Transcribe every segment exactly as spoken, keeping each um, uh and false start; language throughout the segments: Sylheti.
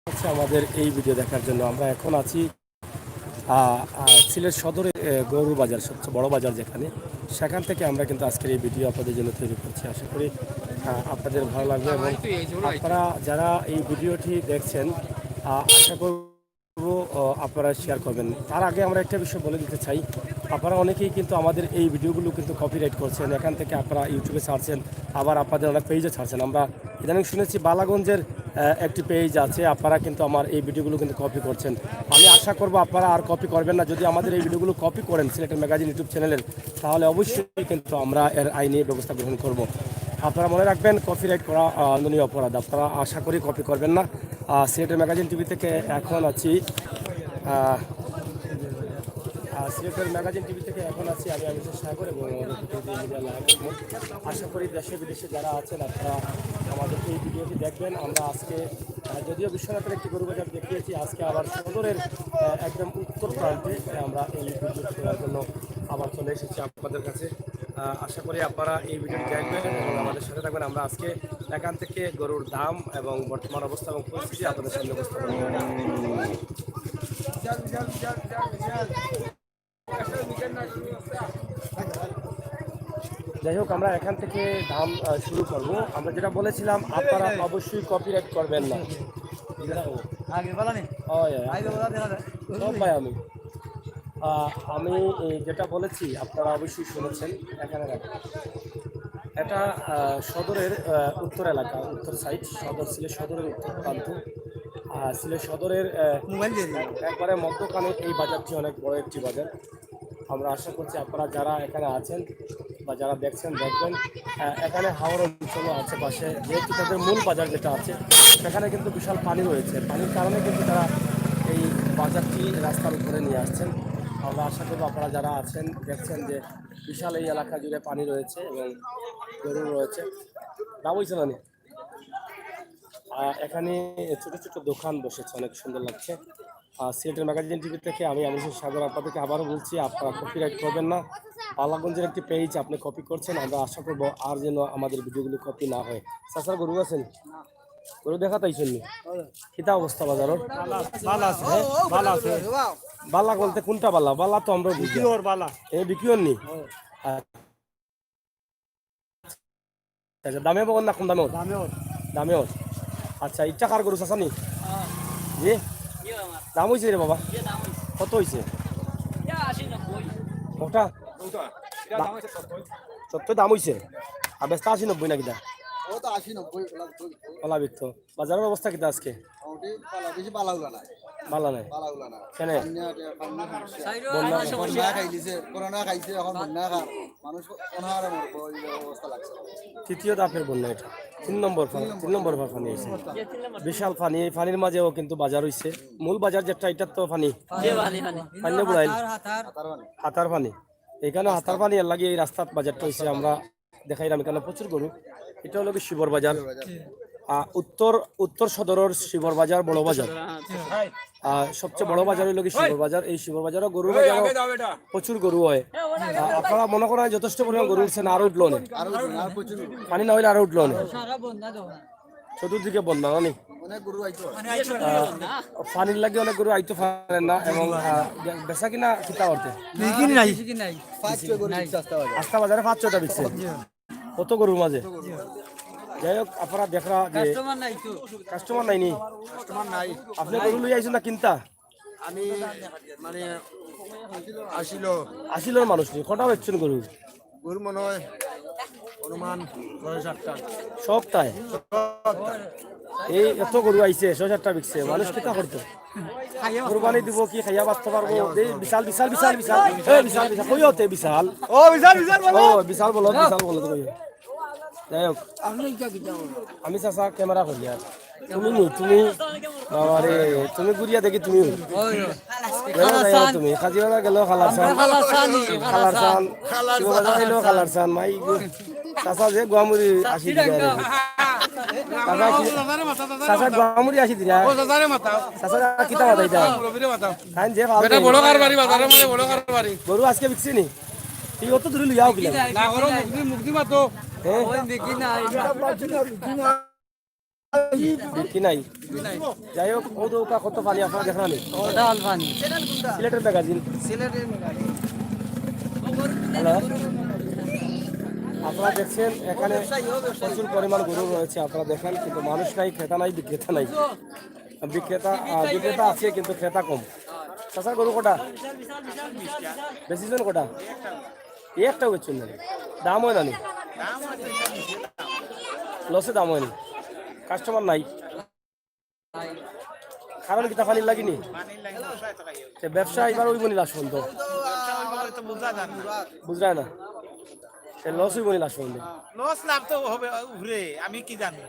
হচ্ছে আমাদের এই ভিডিও দেখার জন্য। আমরা এখন আছি আহ, আহ, সিলেট সদরে, আহ, গরুর বাজার, সবচেয়ে বড় বাজার যেখানে, সেখান থেকে আমরা কিন্তু আজকের এই ভিডিও আপনাদের জন্য তৈরি করছি। আশা করি আহ, আপনাদের ভালো লাগবে এবং আপনারা যারা এই ভিডিওটি দেখছেন, আহ, আশা করব আহ, আপনারা শেয়ার করবেন। তার আগে আমরা একটা বিষয় বলে দিতে চাই, আপনারা অনেকেই কিন্তু আমাদের এই ভিডিওগুলো কিন্তু কপিরাইট করছেন, এখান থেকে আপনারা ইউটিউবে ছাড়ছেন, আবার আপনাদের অনেক পেজে ছাড়ছেন। আমরা ইদানিং শুনেছি বালাগঞ্জের আহ, একটি পেজ আছে, আপনারা কিন্তু আমার এই ভিডিওগুলো কিন্তু কপি করছেন। আমি আশা করব আপনারা আর কপি করবেন না। যদি আমাদের এই ভিডিওগুলো কপি করেন সিলেটের ম্যাগাজিন ইউটিউব চ্যানেলের, তাহলে অবশ্যই কিন্তু আমরা এর আইনি ব্যবস্থা গ্রহণ করব। আপনারা মনে রাখবেন, কপিরাইট করা আহ, দণ্ডনীয় অপরাধ। আপনারা আশা করি কপি করবেন না। আহ, সিলেটের ম্যাগাজিন টিভি থেকে এখন আছি আহ, আহ, সিলেটের ম্যাগাজিন টিভি থেকে এখন আছি আমি, আমি সাগর এবং আমাদের প্রতিনিধি মিডিয়া লাইভ। আশা করি দেশে বিদেশে যারা আছেন আপনারা আমাদের এই ভিডিওটি দেখবেন। আমরা আজকে আহ, যদিও বিশ্বনাথের একটি গরু বাজার দেখিয়েছি, আজকে আবার সদরের আহ, একদম উত্তর প্রান্তে আমরা এই ভিডিওটি দেওয়ার জন্য আবার চলে এসেছি আপনাদের কাছে। আহ, আশা করি আপনারা এই ভিডিওটি দেখবেন এবং আমাদের সাথে থাকবেন। আমরা আজকে এখান থেকে গরুর দাম এবং বর্তমান অবস্থা এবং পরিস্থিতি আপনাদের সামনে উপস্থাপন করব। যাই হোক, আমরা এখান থেকে দাম আহ, শুরু করব। আমরা যেটা বলেছিলাম, আপনারা অবশ্যই কপিরাইট করবেন না। আগে বলা নেই। হয়, হয়। আগে বলা দেখা যায়। সব ভাই আমি আহ, আমি এই যেটা বলেছি, আপনারা অবশ্যই শুনেছেন। এখানে রাখেন। এটা আহ, সদরের আহ, উত্তর এলাকা, উত্তর সাইড, সদর, সিলেট সদরের উত্তর প্রান্ত। আহ, সিলেট সদরের আহ, মোবাইল দিয়ে দিন। একবারে মধ্যখানে এই বাজারটি অনেক বড় একটি বাজার। আমরা আশা করছি আপনারা যারা এখানে আছেন বা যারা দেখছেন, দেখবেন, আহ, এখানে হাওর অঞ্চল আশেপাশে, যেহেতু তাদের মূল বাজার যেটা আছে, সেখানে কিন্তু বিশাল পানি রয়েছে। পানির কারণে কিন্তু তারা এই বাজারটি রাস্তার উপরে নিয়ে আসছেন। আমরা আশা করবো আপনারা যারা আছেন, দেখছেন যে বিশাল এই এলাকা জুড়ে পানি রয়েছে এবং গরু রয়েছে। দাম হয়েছে না নি? আহ, এখানে ছোট ছোট দোকান বসেছে, অনেক সুন্দর লাগছে। আহ, সিলেটের ম্যাগাজিন টিভি থেকে আমি আমির হোসেন সাগর আপনাদেরকে আবারও বলছি, আপনারা কপিরাইট করবেন না। বালাগঞ্জের একটি পেজ আপনি কপি করছেন, আমরা আশা করবো আর যেন আমাদের ভিডিওগুলো কপি না হয়। চাচার গরু আছেন? গরু দেখাত আইছেন নি? কিতা অবস্থা বাজারর? বালা আছে, হে? বালা আছে। বালা বলতে কোনটা বালা? বালা তো আমরা বুঝি। বিকিওর বালা। এ বিকিওর নি? আচ্ছা। আচ্ছা, দামে বলন না কম দামে ওর? দামে ওর। আচ্ছা, ইটা কার গরু চাচা নি? জি? দাম হইছে রে বাবা? কত হইছে? ওটা? সত্তর দাম হইছে। আর বেচতা আশি নব্বই না কিতা? ও তো আশি নব্বই ওলা তো। ওলা বিকতো। বাজারর অবস্থা কিতা আজকে? মোটামুটি বালা, বেশি বালা উলা না। বালা নাই। বালা উলা না। কেনে? পানিয়া, পানিয়া সমস্যা। বন্যা। বন্যা খাইলিছে, করোনা খাইছে, এখন বন্যা খার। মানুষ অনাহারে মরবো, এই অবস্থা লাগছে। তৃতীয় দাপের বন্যা এটা। তিন নম্বর ফা-, তিন নম্বর ফা-, পানি হইছে। বিশাল পানি, এই পানির মাঝেও কিন্তু বাজার হইছে। মূল বাজার যেটা, এটা তো পানি। পানি বুড়াইল। হাতার পানি। এখানে হাতার পানি এর লাগি এই রাস্তাত বাজারটা হইছে। আমরা দেখাইলাম এখানে প্রচুর গরু। এটা হলো কি শিবর বাজার। আহ, উত্তর, উত্তর সদরর শিবর বাজার, বড় বাজার। আহ, সবচেয়ে বড় বাজার হইলো কি শিবর বাজার। এই শিবর বাজারও গরুর বাজারও প্রচুর গরু হয়। আহ, আপনারা মনে করেন যথেষ্ট পরিমাণ গরু উঠছে না, আরো উঠলো না? আরো উঠবে, আরো প্রচুর উঠবে। পানি না হইলে আরো উঠলো না? সারা বন্যা তো। চতুর্দিকে বন্যা, না নি? অনেক গরু আইতো। আহ, পানির লাগি অনেক গরু আইতো পারে না এবং আহ, বে-, বেচা কিনা কিতা করতে? বিক্রি নাই। বিক্রি নাই। পাঁচ ছয় গরু বিকছে আস্তা বাজার। আস্তা বাজারে পাঁচ ছয়টা বিকছে। কত গরুর মাঝে? যাই হোক, আপনারা দেখরা যে কাস্টমার নাই তো। কাস্টমার নাই নি? কাস্টমার নাই। আপনি গরু লই আইছেন না কিনতা? আমি মানে আসিল আসিলর মানুষ নি, কটা বেচছেন গরু? গরু মনে হয় অনুমান ছয় সাতটা। সব তাই? এই এত গরু আইছে, ছয় সাতটা বিকছে, মানুষ কিতা করতো? কুরবানি দিব কি, খাইয়া বাঁচতে পারবো? এই বিশাল, বিশাল, বিশাল, বিশাল, এই বিশাল, বিশাল, কইও তে বিশাল। ও বিশাল, বিশাল ও বিশাল বলো, বিশাল বলো তো কইও। যাই হোক, আমি চাচা ক্যামেরা করি আর তুমি নি, তুমি বাবা রে, তুমি ঘুরিয়া দেখি তুমি। গেলো যাই হোক তুমি, কাজিবাজার গেলো কালার চান, কালার চান, শিববাজার আইলো কালার চান, মাই গো। চাচা যে গুয়ামুড়ি আসি দিরা রে। চাচা কি, চাচা গুয়ামুড়ি আসি দিরা। চাচা কিতা মাতাইতা? তাই যে ভালো বেটা বড় কারবারি, বাজারের মধ্যে বড় কারবারি। গরু আজকে বিকছে নি? তুই অত দূরে লইয়া আও কিলা? না, ওরা মুখ দি, মুখ দি মাতো। হ্যাঁ? ওই দেখি না, বিক্রি নাই। যাই হোক, ও দৌকা কত পানি আপনারা দেখরা নি? ওটা অল পানি। সিলেটের ম্যাগাজিন। সিলেটের ম্যাগাজিন। হ্যালো। আপনারা দেখছেন এখানে প্রচুর পরিমাণ গরু রয়েছে, আপনারা দেখেন, কিন্তু মানুষ নাই, ক্রেতা নাই, বিক্রেতা নাই। বিক্রেতা, আহ, বিক্রেতা আছে কিন্তু ক্রেতা কম। চাচা, গরু কটা? বেশি জন কটা? এই একটা বেচছেন না? দাম হয় না নি? লসে দাম হয়নি, কাস্টমার নাই। কারণ কিতা, পানির লাগি নি? তে ব্যবসা এবার ওই বনি লাস্ট পর্যন্ত। বুঝা যায় না। তে লস হইব নি লাস্ট পর্যন্ত? লস লাভ তো হবে উপরে, আমি কি জানি।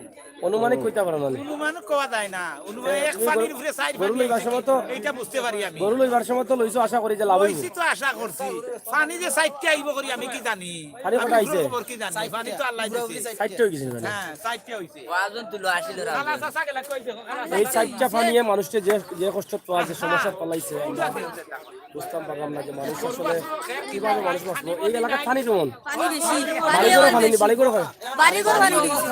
অনুমানিক কইতা পারো না নি? অনুমান কওয়া যায় না। অনুমান এ, এক তুমি পানির গরু, উপরে চার গরু পানি লইবার সময় তো, এইটা বুঝতে পারি আমি। গরু লইবার সময় তো লইছো আশা করি যে লাভ হইব। লইছি তো আশা করছি। পানি যে চাইরটা আইব করি আমি কি জানি? পানি কটা আইছে? খবর কি জানি? পানি তো আল্লাহ দিছে। চাইরটা হয়ে গেছে মানে। হ্যাঁ, চাইরটা হইছে। ওয়াজন তুলো আসিল রাখবে। এই চাইরটা পানিয়ে মানুষকে যে, যে কষ্ট তো আছে, সমস্যা পালাইছে, আমরা বুঝতাম পারলাম না যে মানুষ আসলে কিভাবে মানুষ বাঁচবো। এই এলাকার পানি কেমন? পানি বেশি। বাড়ি করে পানি নি, বাড়ি করে পানি। বাড়ি করে পানি বেশি।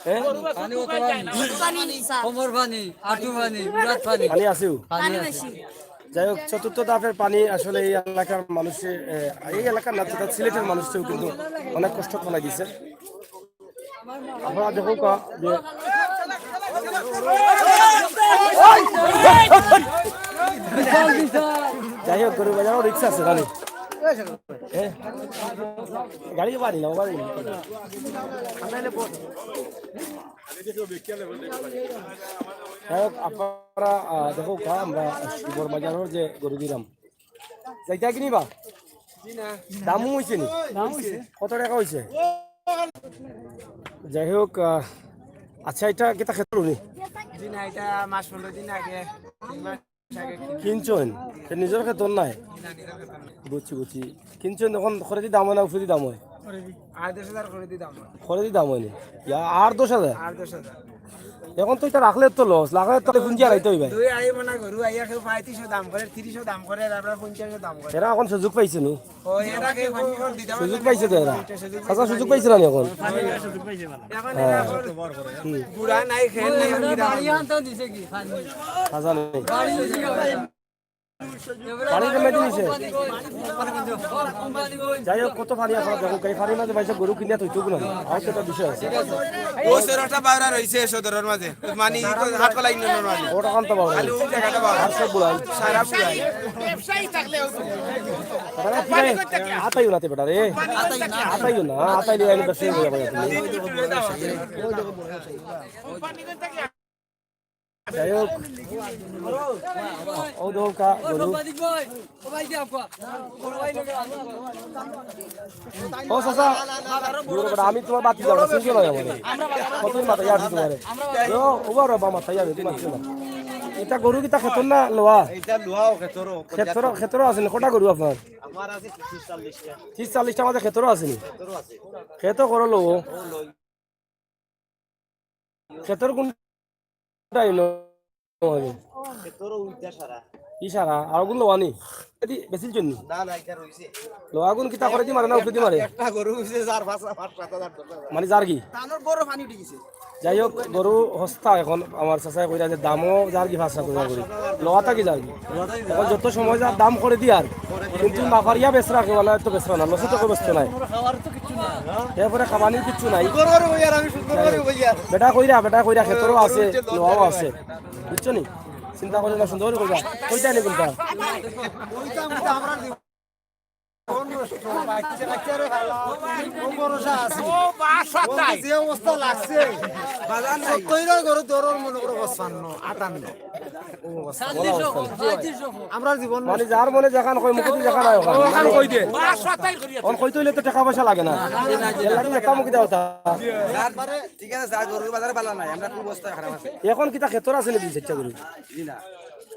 হ্যাঁ? পানি অত পানি। পানি নিচা। কোমর পানি, আঁটু পানি, উড়াত পানি। পানি আছেও? পানি পানি আছে। বেশি। যাই হোক, চতুর্থ ধাপের পানি আসলে এই এলাকার মানুষে, এ, এই এলাকার না, তথা সিলেটের মানুষকেও কিন্তু অনেক কষ্ট ফেলাই দিছে। আপনারা দেখো কা-, যে যাই হোক, গরু বাজারও রিক্সা আছে, জানি। এ, গাড়ি বাড়ি না, বাড়ি না। যাই হোক, আপনারা, আহ, দেখো কা, আমরা শিবর বাজারর যে গরু দিলাম, যাইতা কিনি বা? দামও হইছে নি? দাম হইছে। কত টাকা হইছে? যাই হোক, আহ, আচ্ছা, এটা কিতা খেত নি? জি না, এটা মাস পনেরো দিন আগে, তিন মাস আগে কিনছি। কিনছেন? তো নিজের খেত নাই? না, নিজের খেত না। বুঝছি, বুঝছি। কিনছেন যখন খরেদি দাম হয় না, উপরেদি দাম হয়? আট দশ হাজার খরেদি দাম হয়। খরেদি দাম হয়নি? ইয়া, আট দশ হাজার? আট দশ হাজার। এখন তো এটা রাখলে তো লস, রাখলে তো পুঞ্জি হারাইতে হইবে। দুই আই মনে গরু আইয়া কেউ পঁয়ত্রিশশো দাম করে, তিরিশশো দাম করে, আর আমরা পঞ্চাশশো দাম করে। এরা এখন সুযোগ পাইছে নি? ও, এরা কেউ সুযোগ পাইছে তো এরা। আচ্ছা, সুযোগ পাইছে না নি এখন? এখন হ্যাঁ। এরা এখন হুম। বুড়া নাই, খেল নাই, এখন কি দাম? আচ্ছা, নেই। পানি কমে দিছে। যাই হোক, কত পানি আপনারা দেখো, এই পানির মাঝে ভাইসা গরু কিনে তুই টুকু না, আর তো একটা বিষয় আছে। ও সরটা বাউরা রইছে সদরর মাঝে, মানে ই তো হাট কলাই ইউনিয়নর মাঝে। ওটা কান্তা বাউরা। খালি ওই জায়গাটা বাউরা। আর সব বুড়াই। সারা বুড়াই। ব্যবসায়ী থাকলে তারা কি রে? আতাইও না তে বেটা রে। আতাইও না, আতাইলে আমি ব্যবসায়ী হয়ে যাবো। যাই হোক, ও দেখো কা গরু। ও চাচা, দূর বেটা, আমি তোমার বাতি যাবো, চিনছো না আমারে। কতদিন মাথায় আসছি তোমারে। ও, ও বাবা, বাবা, মাথায় যাবে, তুমি মাতছো না। এটা গরু কিতা খেতর না লোয়া? এটা লোয়াও খেতরও, খেতরও, খেতরও আছে নি? কটা গরু আপনার? আমার আছে ত্রিশ চল্লিশটা। ত্রিশ চল্লিশটা আমাদের খেতরও আছে নি? খেতরও আছে। খেত করো লো। ও লই। খেতর কোনটা হইলো? খেতর ওইটা সারা। ই সারা, আর ওগুন লোয়ানি? এদি বেশির জন্য? না, না, এটা রইছে। লোয়াগুন কিতা করে দি মারে না উপরে দি মারে? একটা গরু হইছে চার, পাঁচ, পাঁচ, সাত হাজার, দশ হাজার। মানে যার কি? তানোর বড় পানি উঠে গেছে। যাই হোক, গরু হস্তা এখন আমার চাচায় কইরা যে দামও যার কি পাঁচ সাত হাজার করি। লোয়াটা কি যার কি? এখন যত সময় যার দাম করে দি আর। কিন্তু না পারিয়া বেচরা কেউ না, তো বেচরা না, লসে তো কেউ বেচতো নাই। এরপরে খাবানির কিচ্ছু নাই। সুন্দর করে বই আর আমি সুন্দর করে বই আর। বেটা কইরা, বেটা কইরা, খেতরও আছে, লোয়াও আছে। বুঝছো নি? চিন্তা করে না, সুন্দর করে কইবা। কইতা নি কোনটা? ওইটা আমরা দিব। কোন নষ্ট? বাচ্চা, বাচ্চা রে ভালো। ও ভরসা আছে। ও বাস সাতাই। যে অবস্থা লাগছে। বাজার নাই। সত্তইর গরু দরর মনে করো পঁচপান্ন, আটান্ন। ও অবস্থা। আমরা জীবন মানে যার মনে যেখান কই, মুখে যেখান হয় ওখান। ওখান কই দে। বাস সাতাই করিয়া। অন কইতে হইলে তো টাকা পয়সা লাগে না। এর লাগি একটা মুখে দেওয়া তা। ঠিক আছে, যার গরুর বাজারে বালা নাই, আমরা খুব অবস্থা খারাপ আছে। এখন কিতা খেতর আছে নি দুই চারটা গরু? জি না।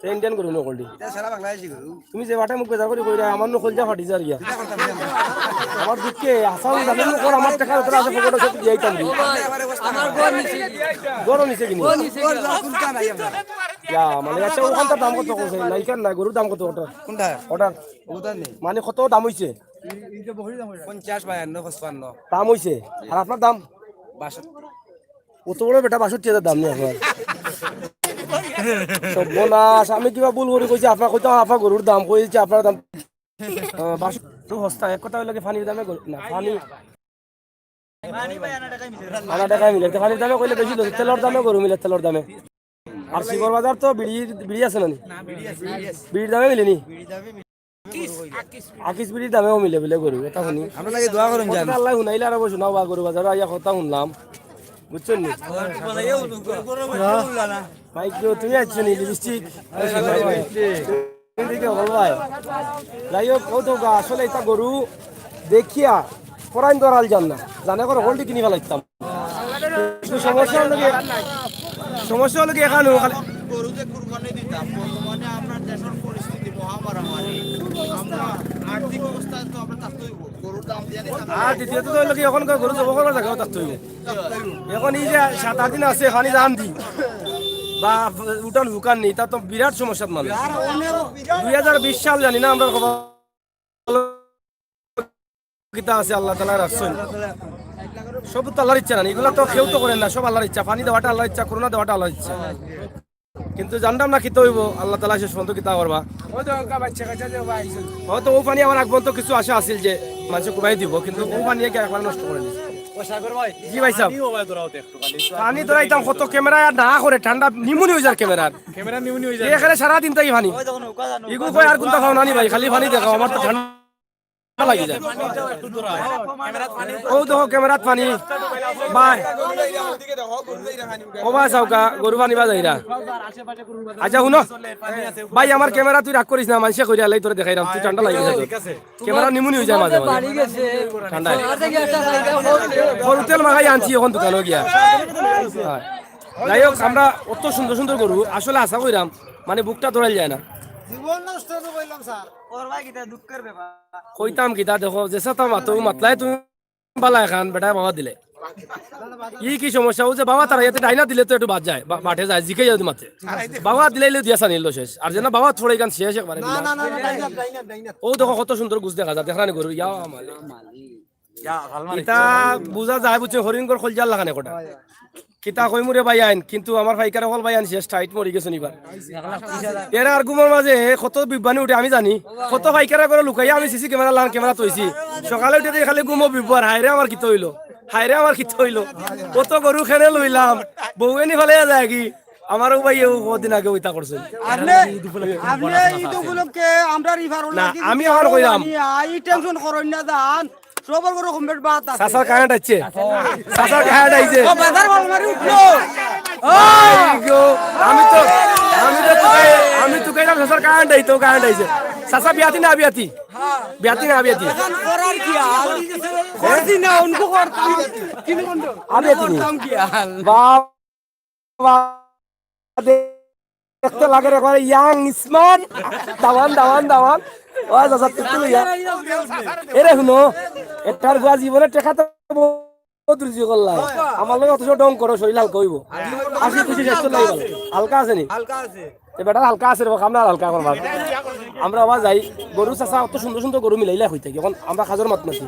তে ইন্ডিয়ান গরু নকল দি। এটা সারা বাংলাদেশি গরু। তুমি যে বাটে মুখ বেজার করি কইরা, আমার নকল যা ফাটি যার গিয়া। আমার দুঃখে আসাম জানি মুখ আমার টাকা উতরা আছে, পকেটে সব দিয়ে আইতাম দি। আমার গরু নিচে। গরু নিচে কিনি? গরু নিচে গরু গেল। কুনটা নাই আমরা? ইয়া, মানে আচ্ছা, ওখানটা দাম কত কইছে? না, এখান না, গরুর দাম কত ওটা? কোনটা? ওটা। ওটা নেই। মানে কত দাম হইছে? পঞ্চাশ, বায়ান্ন, পঁচপান্ন। দাম হইছে? আর আপনার দাম? বাষট্টি। অত বড় বেটা, বাষট্টি হাজার দাম নি আপনার। সর্বনাশ, আমি কিবা ভুল করি কইছি, আপনার কইতাম আপনার গরুর দাম কইছি, আপনার দাম। আহ, বাষট্টি, তো হস্তা, এক কথা অইলো কি, পানির দামে গরু, না, পানি, আনা টাকায় মিলে, তো পানির দামে কইলে বেশি লইছে, তেলর দামে গরু মিলে, তেলর দামে। আর শিবর বাজার তো বিড়ি, বিড়ি আছে না নি? বিড়ির দামে মিলে নি? আকিস বিড়ির দামেও মিলে বুলে গরু, কথা হুনি। আমরা লাগে দোয়া করুন জান। আল্লাহ হুনাইলে আর অবশ্য নাও বা গরু বাজারো আইয়া কথা হুনলাম, বুঝছইন নি? ভাই, কেউ তুমি আইছো নি? লিপস্টিক? তুমি দিকে বল ভাই। যাই হোক, ও তো গা, আসলে এটা গরু দেখিয়া পরাইন ধরাল যার না, জানে করে হকলটি কিনি ফেলাইতাম। কিন্তু সমস্যা অইলো কি, সমস্যা অইলো কি, এখানে ওখানে গরু যে কুরবানি দিতাম, বর্তমানে আমরা দেশের পরিস্থিতি মহামারামারি, আমরা আর্থিক অবস্থায় তো আমরা থাকতে হইব, গরুর দাম দিয়ে নিতাম। আর দ্বিতীয়ত তো অইলো কি, এখন গরু জব করার জায়গাও থাকতে হইব। এখন এই যে সাত আট দিন আছে, পানি জাম দি বা উঠান হুকান নেই, তা তো বিরাট সমস্যাত মানুষ। দুই হাজার বিশ সাল জানি না আমরা খবর কিতা আছে, আল্লাহ তাআলা রাখছইন। সব তো আল্লাহর ইচ্ছা না, এগুলা তো কেউ তো করেন না, সব আল্লাহর ইচ্ছা। পানি দেওয়াটা আল্লাহর ইচ্ছা, করোনা দেওয়াটা আল্লাহর ইচ্ছা। কিন্তু জানতাম না কিতা হইব, আল্লাহ তাআলা শেষ পর্যন্ত কিতা করবা। হয়তো ও পানি আমার আগ পর্যন্ত কিছু আশা আছিল যে মানুষে কুবাই দিব, কিন্তু ও পানি একে একবার নষ্ট করে দিছে। জি ভাই সাহেব। পানি ধরাইতাম কত, ক্যামেরা আর না করে ঠান্ডা নিমুনি হয়ে যার ক্যামেরার। ক্যামেরা নিমুনি হয়ে যায়। এখানে সারা দিন তাই পানি। ইগু কয় আর কোনটা পাও না নি ভাই, খালি পানি দেখাও, আমার তো ঠান্ডা লাগি যায়। ও দেখো ক্যামেরাত পানি। ভাই। ও ভাই চাউকা, গরু পানি বাজাইরা। আচ্ছা হুনো। ভাই আমার ক্যামেরা তুই রাগ করিস না, মানষে কইরা লাই তোরে দেখাইরাম, তুই ঠান্ডা লাগি যায় তোর। ক্যামেরা নিমুনি হয়ে যায় মাঝে মাঝে। ঠান্ডায়। সরকার থেকে একটা জায়গা হোক। সরু তেল মাখাই আনছি এখন দোকানো গিয়া। হ্যাঁ। যাই হোক, আমরা অত সুন্দর সুন্দর গরু আসলে আশা কইরাম, মানে বুকটা ধরাইল যায় না। জীবন নষ্ট তো কইলাম স্যার। ওর ভাই কিতা দুঃখের ব্যাপার। কইতাম কিতা, দেখো, যে সাথে মাতো, মাতলাই তুমি বালা এখান, বেটায় বাবা দিলে। ই কি সমস্যা? ও যে বাবা তারা ইয়াতে ডাইনা দিলে তো একটু বাদ যায়, বা-, বাটে যায়, জিকে যায় মাতে। বাবা দিলে ইলে দিয়া সানিল শেষ। আর যেন বাবা থোড়া এখান শেষ একবারে। না, না, না, না, ডাইনা, ডাইনা, ডাইনা। ও দেখো কত সুন্দর গুছ দেখা যায়, দেখা নি গরু, ইয়া মালে। ইয়া, ভালমান ইটা বুঝা যায়, বুঝছে, হরিণগর খলজার লাখানে কোটা। কিতা কইমু রে ভাই আইন, কিন্তু আমার পাইকার অকল ভাই আইন শেষ টাইট মরি গেছে নিবার। এরা আর ঘুমর মাঝে কত বিবানি উঠে আমি জানি, কত পাইকার করে লুকাইয়া আমি সিসি ক্যামেরা লান ক্যামেরা তৈছি। সকালে উঠে দেখি খালি ঘুমো বিব্বার, হায় রে আমার কিতা হইলো, হায় রে আমার কিতা হইলো, কত গরু খেনে লইলাম, বউয়ে নি ফেলে যায় কি? আমারও ভাই ও কদিন আগে ওইটা করছে। আপনি, আপনি ঈদ উপলক্ষে আমরা রিফার না, আমি আর কইলাম। আই টেনশন করইন না জান। সবর করে কমবেট বাত আছে। চাচার কারেন্ট আইছে। চাচার কারেন্ট আইছে। ও, বাজার ভালো মারি উঠলো। ও। এই গো, আমি তো, আমি তো তোকে, আমি তোকে এরকম চাচার কারেন্ট আইতো, কারেন্ট আইছে। চাচা বিয়াতি না বিয়াতি? বিয়াতি না বিয়াতি? এখন করার কি আর? করছি না, উনকো করতাম। কিন্তু কোন আবিয়াতি নি? করতাম কি আর? বাপ বাবা, দেখতে লাগে রে, একবারে ইয়াং, স্মার্ট। দামান, দামান, দামান। ও, চাচা, তুই তুই ইয়া। এরে, হুনো, এটার বুয়া জীবনে টেকা তো বহুত রুজি করলা। আমার লগে অত সময় ঢং করো, শরীর হালকা হইব। হাসি খুশি স্বাস্থ্য লাগবে। হালকা আছে নি? হালকা আছে। এ বেটার হালকা আছে রে, আমরা আর হালকা করবার। আমরা আবার যাই, গরু চাচা অত সুন্দর সুন্দর গরু মিলাইলা হই থাকি। এখন আমরা খাজর মাত মাতি।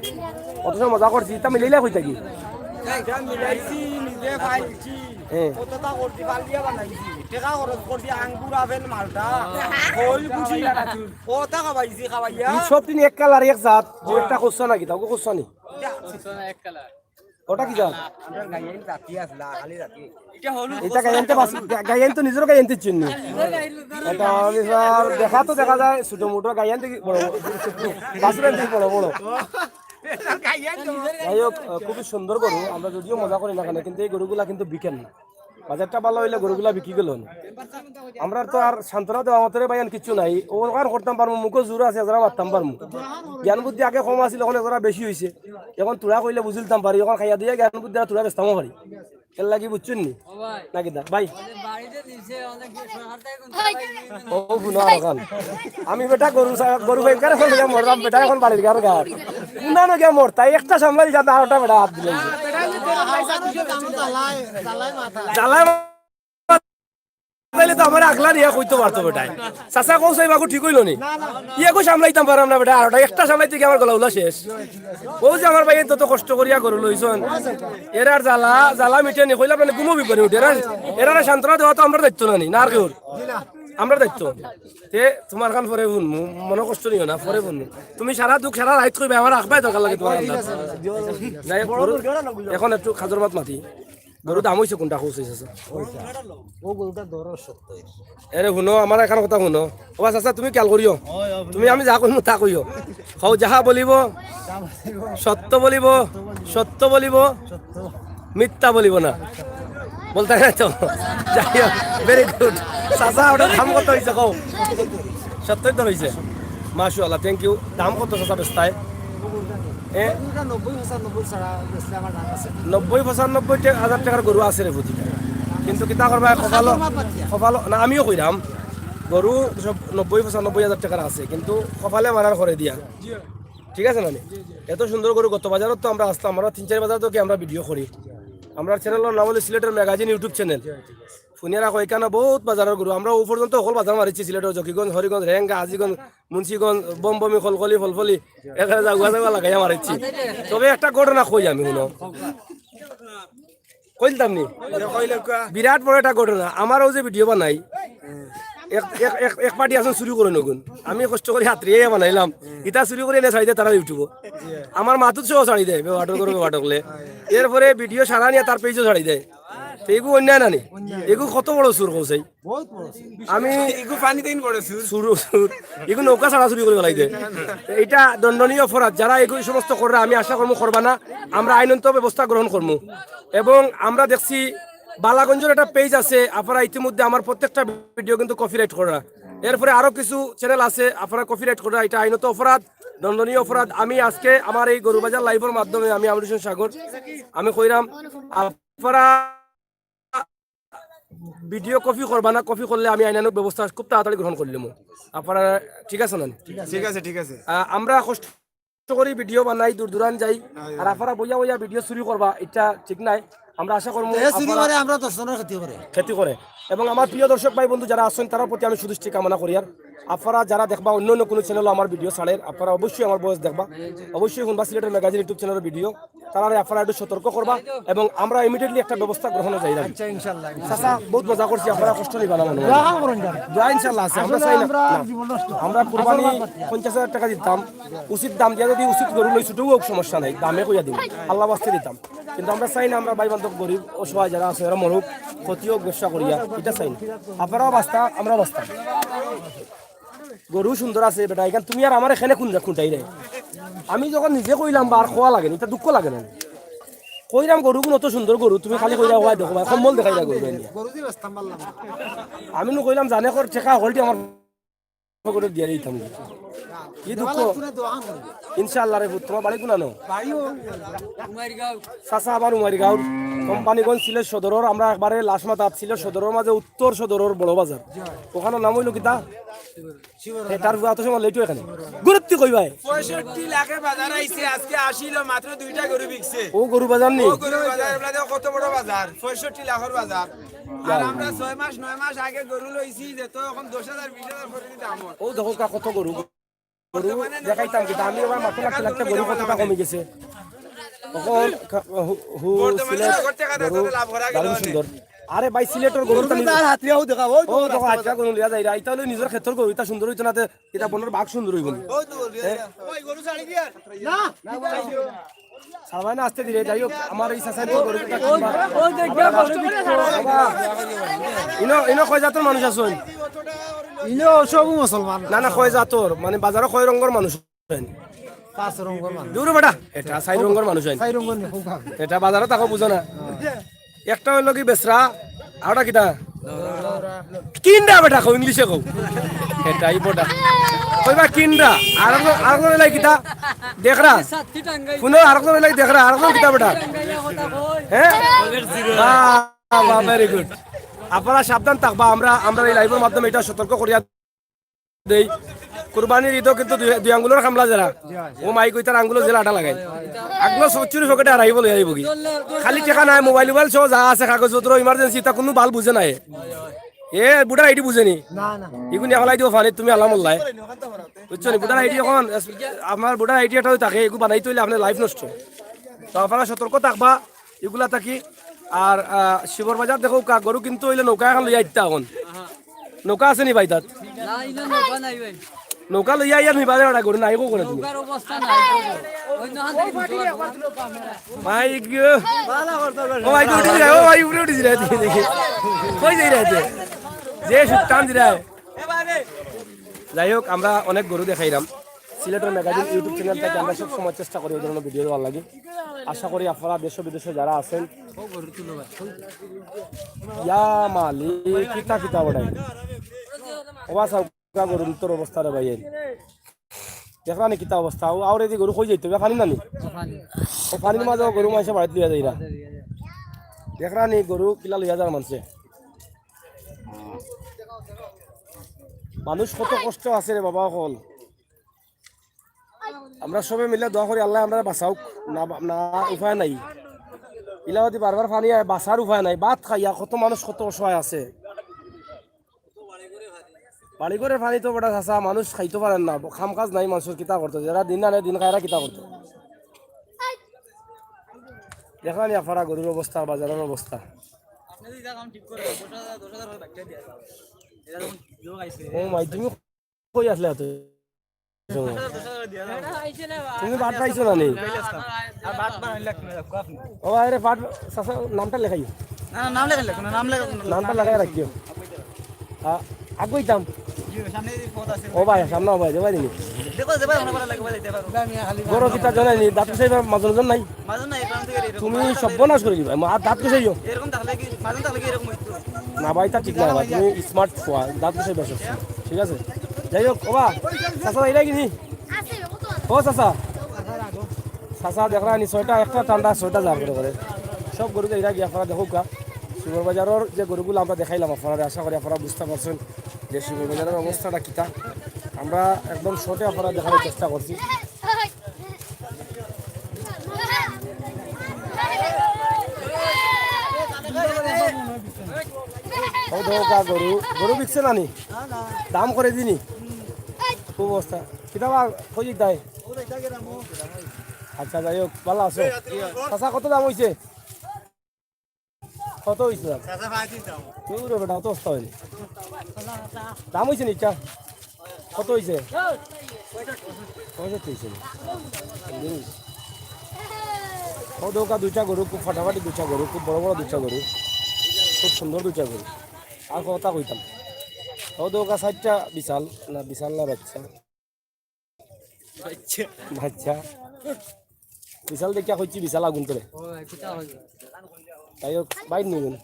অত সময় মজা করছি, তা মিলাইলা হই থাকি। এটা মিলাইছি, নিজে পাইছি। হ্যাঁ। কতটা করছি, পালিয়া বানাইছি। টেকা খরচ করছি, আঙ্গুর, আপেল, মালটা, খই, ভুসি। কত খাবাইছি, খাবাইয়া। এই সব দিন এক কালার, এক জাত, যে একটা করছো নাকি, তাও করছো নি? এক কালার। ওটা কি জাত? আমরার গাইয়াইন জাতি আছলা, খালি জাতি। এটা গাইয়াইন তো বাস-, গা-, গাইয়াইন তো নিজেরও গাইয়াইন তো চিনি। এটা আমি স্যার দেখা তো দেখা যায় ছোট মোটো গাইয়াইন থেকে বড় বড়, বাছুর আইন থেকে বড় বড়। যাই হোক, আহ, খুবই সুন্দর গরু। আমরা যদিও মজা করি না কেন, কিন্তু এই গরুগুলা কিন্তু বিকেন না। বাজারটা ভালো হইলে গরুগুলা বিক্রি গেল না। আমরা তো আর সান্ত্বনা দেওয়া মতো রে ভাই, আর কিচ্ছু নাই। ও ওখান করতাম পারমু, মুখো জোর আছে, এছাড়া মারতাম পারমু। জ্ঞান বুদ্ধি আগে কম আছিল, এখন এছাড়া বেশি হইছে। এখন তোরা কইলে বুঝিলতাম পারি, এখন খাইয়া দিয়ে জ্ঞান বুদ্ধি আর তোরা বেচতামও পারি। এর লাগি বুঝছুন নি? নাকি দা ভাই? ও হুনো আর এখন। আমি বেটা গরু চা-, গরু বেকার এখন লইয়া মরলাম, বেটা এখন বাড়ির গান গার। কুনা নগিয়া মরতা, একটা সামলাই যাতে আরোটা বেটা হাত দিলে। জ্বালায় তাইলে আমার আগলা নিয়া কইতো পারতো বেটায়। চাচা কও চাই বাকু ঠিক অইলো নি? ইয়া কো সামলাইতাম পারলাম না বেটা, আর ওটা একটা সামলাইতে গিয়া আমার গলা উলা শেষ। ও যে আমার ভাইয়ে তত কষ্ট করিয়া গরু লইছইন, এরার জ্বালা, জ্বালা মিটে নি কইলাম মানে ঘুমো বিপরে উঠে। এরার, এরারে সান্ত্বনা দেওয়া তো আমরার দায়িত্ব না নি, না আর কেউর? আমরার দায়িত্ব। তে তুমার খান পরে হুনমু, মনো কষ্ট নিও না, পরে হুনমু। তুমি সারা দুখ সারা রাইত কইবায়, আমার রাখবায় দরকার লাগে তুমার আন্দাজ। যাই হোক, গরু, এখন একটু খাজর মাত মাতি। গরু দাম অইছে কুনটা কও চাচা? ও গরুটা ধরো সত্তর। এরে হুনো, আমার এখান কথা হুনো। ও চাচা, তুমি খেয়াল করিও। তুমি আমি যা কইমু তা কইও। কও যাহা বলিব, সত্য বলিব, সত্য বলিব, মিথ্যা বলিব না। বলতে নাই তো? যাই হোক, very good। চাচা, ওটার দাম কত অইছে কও? সত্তর ধর অইছে। মাশাআল্লাহ, thank you। দাম কত চাচা বেচতায়? এ? গরুটা নব্বই পঁচানব্বই ছাড়া বেচলে আমার দাম আছে। নব্বই পঁচানব্বই টে-, হাজার টেকার গরু আছে রে প্রতিটা। কিন্তু কিতা করবায়, কপালো, আমার বাদ দিয়া। কপালো, না, আমিও কইরাম, গরু সব নব্বই পঁচানব্বই হাজার টেকার আছে, কিন্তু কপালে মারার করে দিয়া। ঠিক আছে না নি? এত সুন্দর গরু গত বাজারো তো আমরা আসলাম, আমরা তিন চাইর বাজার তো কি আমরা ভিডিও করি। আমরার channel-র নাম অইলো সিলেটের ম্যাগাজিন YouTube channel। হুনিয়া রাখো, এখানো বউত বাজারর গরু। আমরা অউ পর্যন্ত হকল বাজার মারিছি, সিলেটর জকিগঞ্জ, হরিগঞ্জ, রেঙ্গা, হাজীগঞ্জ, মুন্সিগঞ্জ, বমবমি, খলখলি, ফলফলি, এখানো জাগুয়া জাগুয়া লাগাইয়া মারিছি। তবে একটা ঘটনা কই আমি, হুনো। কইলতাম নি? বিরাট বড় একটা ঘটনা। আমার অউ যে ভিডিও বানাই, এক, এক, এক, এক পার্টি আছইন চুরি করইন অগুন। আমি কষ্ট করি হাতরিয়া বানাইলাম। ইতা চুরি করি এনে ছাড়ি দেয় তারা YouTube-ও। আমার মাতুত সহ ছাড়ি দেয়, বেবাটর করে বেবাটকলে। এরপরে ভিডিও সারা নিয়া তার page-ও ছাড়ি দেয়। তো এগু অন্যায় না নি? এগু কত বড় চুর কও চাই। আমি এগু পানি দিন বড় চুর। চুর, চুর। এগু নৌকা ছাড়া চুরি করি ফালাই দেয়। ইটা দণ্ডনীয় অপরাধ। যারা এগু সমস্ত কররা, আমি আশা করমু করবা না। আমরা আইনত ব্যবস্থা গ্রহণ করমু। এবং আমরা দেখছি বালাগঞ্জর একটা page আছে, আপনারা ইতিমধ্যে আমার প্রত্যেকটা ভিডিও কিন্তু copyright কররা। এরপরে আরো কিছু channel আছে, আপনারা copyright কররা, ইটা আইনত অপরাধ, দণ্ডনীয় অপরাধ। আমি আজকে আমার এই গরু বাজার live-র মাধ্যমে আমি আমির হোসেন সাগর, আমি কইরাম, আপনারা ভিডিও কপি করবা না, কপি করলে আমি আইনানুগ ব্যবস্থা খুব তাড়াতাড়ি গ্রহণ করিলিমু। আপনারা ঠিক আছে না? ঠিক আছে, ঠিক আছে। আহ, আমরা কষ্ট করি ভিডিও বানাই, দূর দূরান্ত যাই, আর আপনারা বইয়া বইয়া ভিডিও চুরি করবা, ইটা ঠিক নায়। আমরা আশা করমু এ চুরি আপনারা করে আমরা দশ জনের ক্ষতি করে। ক্ষতি করে। এবং আমার প্রিয় দর্শক ভাই বন্ধু যারা আছইন, তারার প্রতি আমি সুদৃষ্টি কামনা করিয়ার। আপনারা যারা দেখবা অন্য অন্য কুনু channel-ও আমার ভিডিও ছাড়ের, আপনারা অবশ্যই আমার voice দেখবা, অবশ্যই হুনবা সিলেটের ম্যাগাজিন YouTube channel-র ভিডিও। তারারে আপনারা একটু সতর্ক করবা এবং আমরা immediately একটা ব্যবস্থা গ্রহণে যাইরাম। আচ্ছা, ইনশাআল্লাহ। চাচা, বউত মজা করছি, আপনারা কষ্ট নিবা না মনো অয়। দোয়া করুন যান। দোয়া ইনশাআল্লাহ আছে, আমরা আসলে চাই না। আমরা না। জীবন নষ্ট। আমরা কুরবানি পঞ্চাশ হাজার টেকা দিতাম, উচিত দাম দিয়া যদি উচিত গরু লই, ছোটও অউক সমস্যা নাই, দামে কইয়া দিমু, আল্লার ওয়াস্তে দিতাম। কিন্তু আমরা চাই না আমরা ভাই বান্ধব গরিব অসহায় যারা আছে এরা মরুক, ক্ষতি অউক ব্যবসা করিয়া, ইটা চাই না। আপনারাও বাঁচতা, আমরাও বাঁচতাম। গরু সুন্দর আছে বেটা, ইখান তুমি আর আমারে কেনে খুন-, খুনটাইরায়। আমি যখন নিজে কইলাম বা আর কওয়া লাগে না, ইটা দুঃখ লাগে না? কইরাম গরুগুন অত সুন্দর গরু, তুমি খালি কইরায়, "ওয়াই দেখো ভাই, কম্বল দেখাইরায় গরু ভাই।" আমি নু কইলাম, "জানে কর টেকা হকলটি আমার পকেটো দিয়া দিতাম।" কি দুঃখ। ইনশাআল্লাহ রে পুত, তুমার বাড়ি কুনানো? চাচা আমার উমাইরগাঁওর, কোম্পানীগঞ্জ সিলেট সদরর, আমরা একবারে লাশ মাথাত সিলেট সদরর মাঝে উত্তর সদরর বড় বাজার। অখানর নাম অইলো কিতা? এ, তার অত সময় লেট অয় কেনে? গুরুত্ব কইবায়। পঁয়ষট্টি লাখে বাজার আইছে, আজকে আশি অইলো, মাত্র দুইটা গরু বিকছে। অউ গরু বাজার নি? অউ গরু বাজার, এবলা দেখো কত বড় বাজার, পঁয়ষট্টি লাখর বাজার। আর আমরা ছয় মাস, নয় মাস আগে গরু লইছি, যে তো অখন দশ হাজার, বিশ হাজার করে দাম অয়। অউ দেখো কা কত গরু। গরু দেখাইতাম কিতা, আমি আবার মাত্র লাগতে লাগতে গরু কতটা কমি গেছে। অখন কা-, হু-, হু-, সিলেট গরু দারুণ সুন্দর। আরে ভাই, সিলেটর গরু তো তার হাতরিয়াও দেখা, অউ তো ও দেখো, আচ্ছা, গরু লইয়া যাইরা, ইটা অইলে নিজর ক্ষেতর গরু, ইটা সুন্দর অইতো না, তে ইটা বনর বাঘ সুন্দর অইবো নি। সাবাই না আস্তে ধীরে, যাই হোক, আমার এই চাচাই তো গরু কিতা কিনবা। ইনো, ইনো কয় জাতর মানুষ আছইন? ইনো সব মুসলমান। না, না, কয় জাতর, মানে বাজারো কয় রঙর মানুষ আছইন? পাঁচ রঙর মানুষ। দূর বেটা, ইটা চাইর রঙর মানুষ আছইন। চাইর রঙর নি, খুব খাবে। ইটা বাজারো থাকো বুঝো না। একটা অইলো কি বেচরা, আরোটা কিতা? কিনরা বেটা, কও, ইংলিশে কও। ইটাই বেটা। কইবা কিনরা। আরকজন, আরকজন অইলো কিতা? দেখরা। হুনো, আরকজন অইলো দেখরা, আরকজন কিতা বেটা? হ্যাঁ? বাহ, বাহ, very good। আপনারা সাবধান থাকবা, আমরা, আমরা এই live-র মাধ্যমে ইটা সতর্ক করিয়া দেই। কুরবানির ইদো কিন্তু দুই, দুই আঙ্গুলর কামলা যেরা। অউ মাই কইতার আঙ্গুলো যেরা আটা লাগাই। আঙ্গুলো সব চুরি পকেটো হারাইবো, লই আইবোগি। খালি টেকা নায়, মোবাইল উবাইল সহ যা আছে, কাগজপত্র, emergency, ইতা কুনু বাল বুঝে নায়। এ, ভোটার আইডি বুঝেনি? না, না। ইগুন নিয়া ফালাই দিও পানিত, তুমি আলামুল্লাহ। বুঝছো নি? ভোটার আইডি অখন, আপনার ভোটার আইডি একটা থাকে, ইগু বানাইতে অইলে আপনার লাইফ নষ্ট। তো আপনারা সতর্ক থাকবা ইগুলা থাকি। আর, আহ, শিবর বাজার দেখউক্কা, গরু কিনতে অইলে নৌকা এখান লইয়া আইতা অখন। নৌকা আছে নি ভাই তাত? না, ইনো নৌকা নাই ভাই। নৌকা লইয়া আইয়া নিবা রে, ওটা গরু নাই গো করে তুমি। নৌকার অবস্থা নাই গো। অইন্য হান দেখি। মাই গো। ও ভাই, উঠি যায়, ও ভাই, উপরে উঠি যায়, দেখি, দেখি। কই যাই রে, এতে? যে সুখ টান দিরা। যাই হোক, আমরা অনেক গরু দেখাইলাম। সিলেটের ম্যাগাজিন YouTube চ্যানেল থাকি আমরা সব সময় চেষ্টা করি ওই ধরনের ভিডিও দেওয়ার লাগি। আশা করি আপনারা দেশ বিদেশে যারা আছেন, ইয়া মালিক, কিতা কিতা ওটাই। ওবা চাউক্কা গরুর অবস্থা রে ভাই। দেখরা নি কিতা অবস্থা? ও আওরে দি গরু কই যাইতো? ইবা পানি না নি? ও পানির মাঝে গরু মানষে বাড়িত লইয়া যাইরা। দেখরা নি গরু কিলা লইয়া যার মানষে? মানুষ কত কষ্ট আছে রে বাবা অখন। আমরা সবে মিলে দোয়া করি আল্লায় আমরারে বাঁচাউক। না বা-, না উপায় নাই। ইলা যদি বারবার পানি আয়, বাঁচার উপায় নাই। ভাত খাইয়া কত মানুষ কত অসহায় আছে। বাড়ি ঘরর পানি তো বেটা চাচা, মানুষ খাইতো পারের না, কাম কাজ নাই মানষর, কিতা করতো? যেরা দিন আনে দিন খায়, এরা কিতা করতো? দেখরা নি আপনারা গরুর অবস্থা, বাজারর অবস্থা। আপনি যদি যা কাম ঠিক করে, দশ হাজার, দশ হাজার করে বাচ্চা দিয়া যাও। এরা যখন যোগ আইছে। ও মাই, তুমি কই আছলায় এত সময়? তুমি ভাত পাইছো না নি? আর ভাত বানাইলে এক মিনিট রাখো আপনি। ও ভাই রে, ভাত, চাচা, নামটা লেখাইও। না, না, নাম লেখা লেখো না, নাম লেখা, নামটা লেখাই রাখিও। আ-, আগুইতাম। জি, সামনে এই পথ আছে। ও ভাই, সামনে ও ভাই, দেবাই দিনি। দেখো, দেবাই, আমরা ভালো লাগবে, দেবাই। বড় কিতা জানাই নি, দাঁত সাহেব মাজন জন নাই। মাজন নাই, এখান থেকে এরকম। তুমি সর্বনাশ করে দিবা, মা-, আর দাঁত কষাইও। এরকম থাকলে কি, মাজন থাকলে কি এরকম হইতো? না ভাই, তা ঠিক না ভাই, তুমি স্মার্ট ফুয়া, দাঁত কষাই বসে, ঠিক আছে? যাই হোক, ও বা, চাচা, এটাই কিনি? ও চাচা, চাচা দেখরা নি, ছয়টা, একটা ঠান্ডা, ছয়টা জার করে করে। সব গরু যাইরা গিয়া আপনারা দেখউক্কা। শিবর বাজারর যে গরুগুলা আমরা দেখাইলাম আপনারারে, আশা করি আপনারা বুঝতা পারছইন যে শিবর বাজারর অবস্থাটা কিতা। আমরা একদম শর্টে আপনারারে দেখানোর চেষ্টা করছি। ও দেখউক্কা গরু, গরু বিকছে না নি? দাম করে দিনি। খুব অবস্থা। কিতা বা, কই যাইতায়? আচ্ছা, যাই হোক, ভালা আছো? চাচা, কত দাম অইছে? কত অইছে দাম? চাচা, ভাই, দিন দাম। দূর বেটা, অত সস্তা অয়নি। দাম অইছে নি ইটা? কত অইছে? পঁয়ষট্টি অইছে নি? ও দেখউক্কা দুইটা গরু, খুব ফাটাফাটি দুইটা গরু, খুব বড় বড় দুইটা গরু, খুব সুন্দর দুইটা গরু। আর কথা কইতাম, ও দেখউক্কা চাইরটা বিশাল, না বিশাল না বাচ্চা? বাচ্চা। বাচ্চা। বিশাল দেখিয়া কইছি বিশাল আগুন তোরে। যাই হোক, বাইর নিবেন।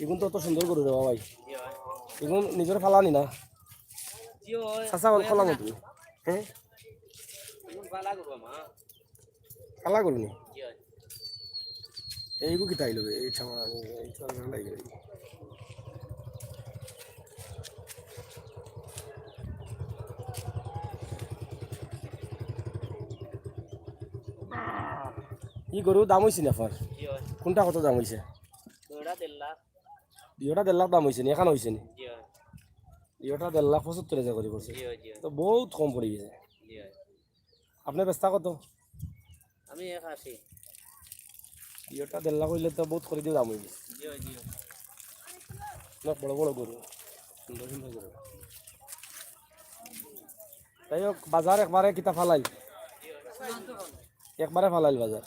ইগুন তো অত সুন্দর গরু রে বাবা ভাই। ইগুন নিজর ফালানি না। চাচা, অখন খোলা মতো। হ্যাঁ? কালা গরু নি? এইগু কিতা আইলো বে? এই ছামা, এই ছামা নাই রে। ই গরুর দাম অইছে নি আপনার? জি অয়। কোনটা কত দাম অইছে? দুইটা দেড় লাখ। দুইটা দেড় লাখ দাম অইছে নি? এখান অইছে নি? জি অয়। দুইটা দেড় লাখ পঁচাত্তর হাজার করি পড়ছে। জি অয়, জি অয়। তো বউত কম পড়ি গেছে। জি অয়। আপনে বেচতা কত? আমি এক আশি। ইটা দেড় লাখ অইলে তো বউত করি দিয়া দাম অইবো। জি অয়, জি অয়। অনেক বড় বড় গরু, সুন্দর সুন্দর গরু। যাই হোক, বাজার একবারে কিতা ফালাইল? একবারে ফালাইল বাজার।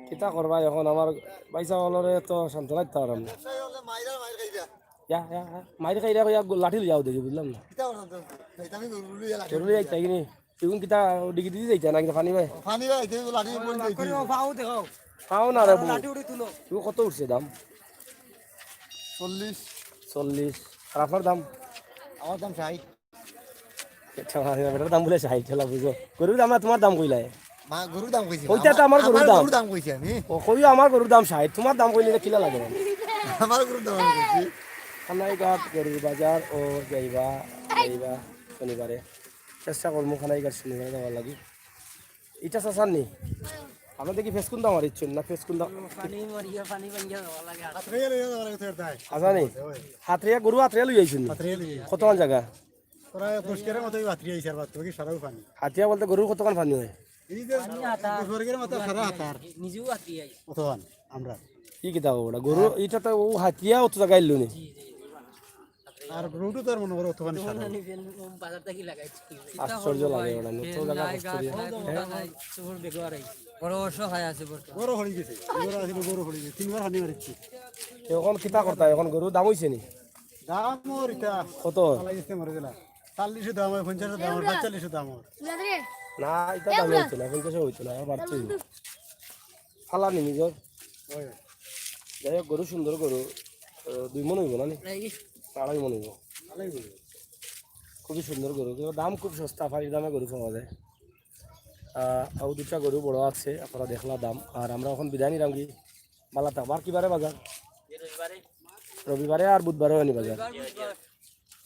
কিতা করবা অখন? আমার ভাইসাব অকলরে তো সান্ত্বনা দিতাম পারলাম না। ইয়া, ইয়া, ইয়া। মাইর খাইরা কইয়া লাঠি লইয়া আও দেখি, বুঝলাম না। গরু লইয়া আইতা কিনি? ইগুন কিতা ডিগি দিদি যাইতা না কিতা পানি বায়? পানি বায়, এই লাঠি উপরে যাইতে হইব। পাও দেখাও। পাও না রে বউ। লাঠি উঠি তুলো। ইগুন কত উঠছে দাম? চল্লিশ। চল্লিশ। আর আপনার দাম? আমার দাম ষাইট। আচ্ছা, বেটার দাম বুলে ষাইট, চলা বুঝো। গরুর দাম না, তুমার দাম কইলায়? মা, গরুর দাম কইছি না। ওইটা তো আমার গরুর দাম। গরুর দাম কইছি আমি। ও, কইও আমার গরুর দাম ষাইট, তুমার দাম কইলে কিলা লাগে? আমার গরুর দাম আমি কইছি। কানাইঘাট গরুর বাজার ও যাইবা, যাইবা শনিবারে। চেষ্টা করমু কানাইঘাট শনিবারে যাওয়ার লাগি। ইটা চাচার নি? আপনারা দেখি ফেসকুন দাম আর ইচ্ছুন না, ফেসকুন দাম পানি মারিয়া পানি ভাঙ্গিয়া যাওয়া লাগে আর হাতরে গেলে যাওয়া লাগে তো এর দায়। আসানি। হাতরিয়া গরু হাতরিয়া লই আইছুন নি? হাতরে গেলে। কতখান জাগা? প্রায় দশ কেরের মতোই হাতরে আইছে আর বাদ বাকি সারাও পানি। হাতিয়া বলতে গরুর কতখান পানি হয়? এই যে দশ বর্গের মতো সারা হাতার নিজেও আতি আই অতখান আমরা। কি কিতা ওটা? গরু এটা তো ও হাতিয়া অত জাগা আইলো নি। আর রোডও তো আর মনে করো অতখানি সারা। বাজার থাকি লাগাইছি আশ্চর্য লাগে ওটা, নতুন জাগা কষ্ট দিয়া। সবর বেগো আর আইছি বড় অসহায় আছে বর্তমানে গরু হয়ে গেছে, গরু আসলে গরু হয়ে গেছে, তিনবার হানি মারিচ্ছি। এখন কিতা করতা? এখন গরু দাম হইছে নি? দাম ওর এটা কত? পালাই গেছে মরে গেলা। চল্লিশে দাম হয়, পঞ্চাশে দাম হয়, পাঁচচল্লিশে দাম হয়। না, এটা দাম হইতো না, পঞ্চাশে হইতো না, আর বাড়তে হইব। ফালা নি নিজর। ওই, যাই হোক, গরু সুন্দর গরু, আহ, দুই মন হইব না নি? আড়াই মন হইব। ভালোই বুঝবে। খুবই সুন্দর গরু, কিন্তু দাম খুব সস্তা, পানির দামে গরু পাওয়া যায়। আহ, আর দুটা গরু বড় আছে, আপনারা দেখলা দাম। আর আমরা এখন বিদায় নিলাম কি, বালা থাকবা। আর কিবারে বাজার? রবিবারে আর বুধবারে আনি বাজার।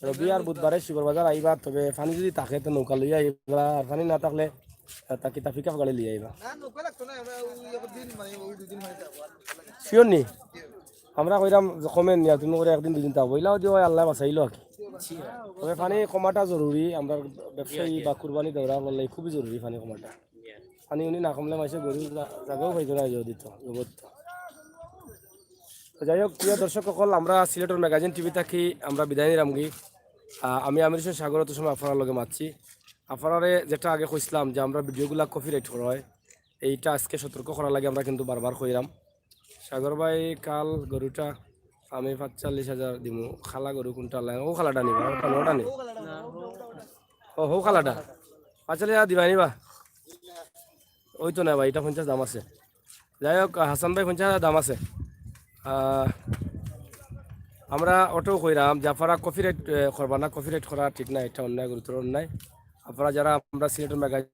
রবি আর বুধবারে শিবর বাজার আইবা, তবে পানি যদি থাকে তো নৌকা লইয়া আইবা, আর পানি না থাকলে আহ, তা কিতা পিক আপ গাড়ি লইয়া আইবা। না, নৌকা লাগতো না, আমরা ওই একদিন মানে ওই দুদিন মানে যাবো, আর নৌকা লাগে না। শিওর নি? আমরা কইরাম কমে নিয়া তুমি করে একদিন দুদিন থাকবো, ইলাও দিও আল্লাহ বাঁচাইলো আর কি। তবে পানি কমাটা জরুরি, আমরা ব্যবসায়ী বা কুরবানি দেওয়া লাগলে খুবই জরুরি পানি কমাটা। পানি উনি না কমলে মাসে গরু জা- জাগাও পাইতো না, যদি তো জবর তো। তো যাই হোক, প্রিয় দর্শক সকল, আমরা সিলেটর ম্যাগাজিন টিভি থাকি আমরা বিদায় নিলাম গি। আহ, আমি আমির হোসেন সাগর, অত সময় আপনার লগে মাতছি। আপনারে যেটা আগে কইছিলাম যে আমরা ভিডিওগুলা কপিরাইট করা হয়, এইটা আজকে সতর্ক করা লাগে, আমরা কিন্তু বারবার কইরাম। সাগর ভাই, কাল গরুটা আমি পাঁচচল্লিশ হাজার দিমু। খালা গরু কোনটা লাগে? ও খালাটা নিবা, ওটা ওটা নি। ও, হো খালাটা। পাঁচচল্লিশ হাজার দিবা নিবা? ওই তো না ভাই, এটা পঞ্চাশ দাম আছে। যাই হোক, হাসান ভাই, পঞ্চাশ হাজার দাম আছে। আহ, আমরা ওটাও কইরাম যে আপনারা কপিরাইট করবা না, কপিরাইট করা ঠিক না, এটা অন্যায়, গুরুতর অন্যায়। আপনারা যারা আমরা সিলেটের ম্যাগাজিন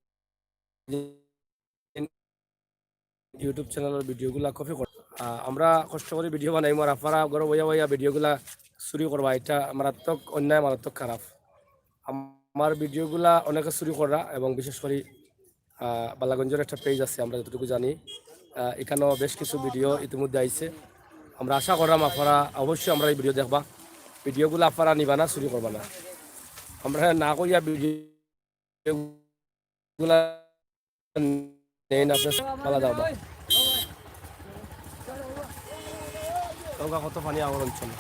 ইউটিউব চ্যানেলের ভিডিওগুলা কপি কর, আহ, আমরা কষ্ট করে ভিডিও বানাইমু, আর আপনারা ঘরে বইয়া বইয়া ভিডিওগুলা চুরি করবা, এটা মারাত্মক অন্যায়, মারাত্মক খারাপ। আমার ভিডিওগুলা অনেকে চুরি করা, এবং বিশেষ করে আহ, বালাগঞ্জের একটা পেজ আছে, আমরা যতটুকু জানি, আহ, এখানেও বেশ কিছু ভিডিও ইতিমধ্যে আইছে। আমরা আশা করলাম আপনারা অবশ্যই আমরা এই ভিডিও দেখবা। ভিডিওগুলা আপনারা নিবা না, চুরি করবা না। আমরা না কইয়া ভিডিওগুলা নেই না, আপনার ভালো যাও বা। তোমরা কত পানি আমার অঞ্চলে।